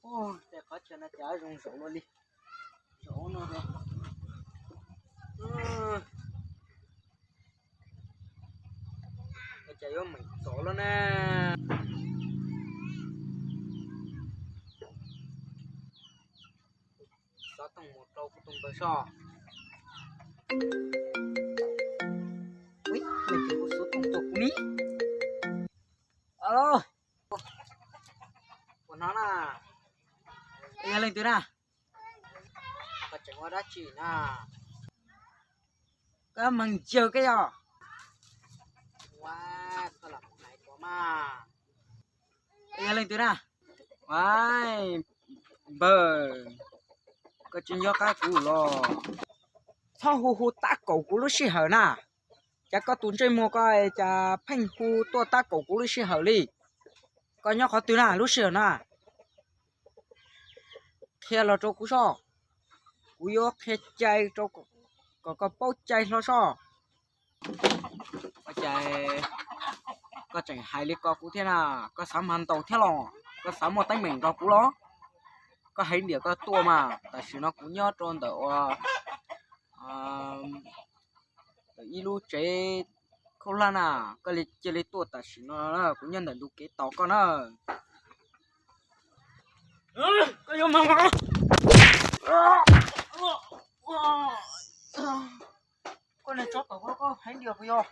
Tej qhov chaw no cas zoo zaum luaj li. Zaum no cas yuav meem txov luaj na. Xov tooj mus rau kuv tus npawg soj. Ub, leej twg kuj xov tooj tuaj kuv ne. Alo, puas hnov na? Yog leej twg na? Koj tseem ua dab tsi na? Koj meem yawg koj yog? Ua, koj los hais kuv mas. Yog leej twg na? Npawg, koj tsis nco qab kuv los? Txhob hu hu tab kaum kuv lub sij hawm na. Cas koj tus ntsej muag ko cas pheej hu tuaj tab kaum kuv lub sij hawm li? Koj nyob qhov twg na lub sij hawm na? Qhia los rau kuv soj, kuv yuav qhia cai rau kom koj paub cai hlo soj. Ua cas koj tseem hais li ko kuv thiab na? Koj xav mag ntaus thiab los? Koj xav muaj teeb meem nrog kuv los? Koj hais tias koj tuaj mas, tam sim no kuv nyob rau ntawm ua ib lub tsev khaub hlab na, koj cia li tuaj tam sim no, kuv nyob ntawm ntug kev tos koj na. Koj yuav mag mas. Koj niag tsov tom koj hais tias kuv yog.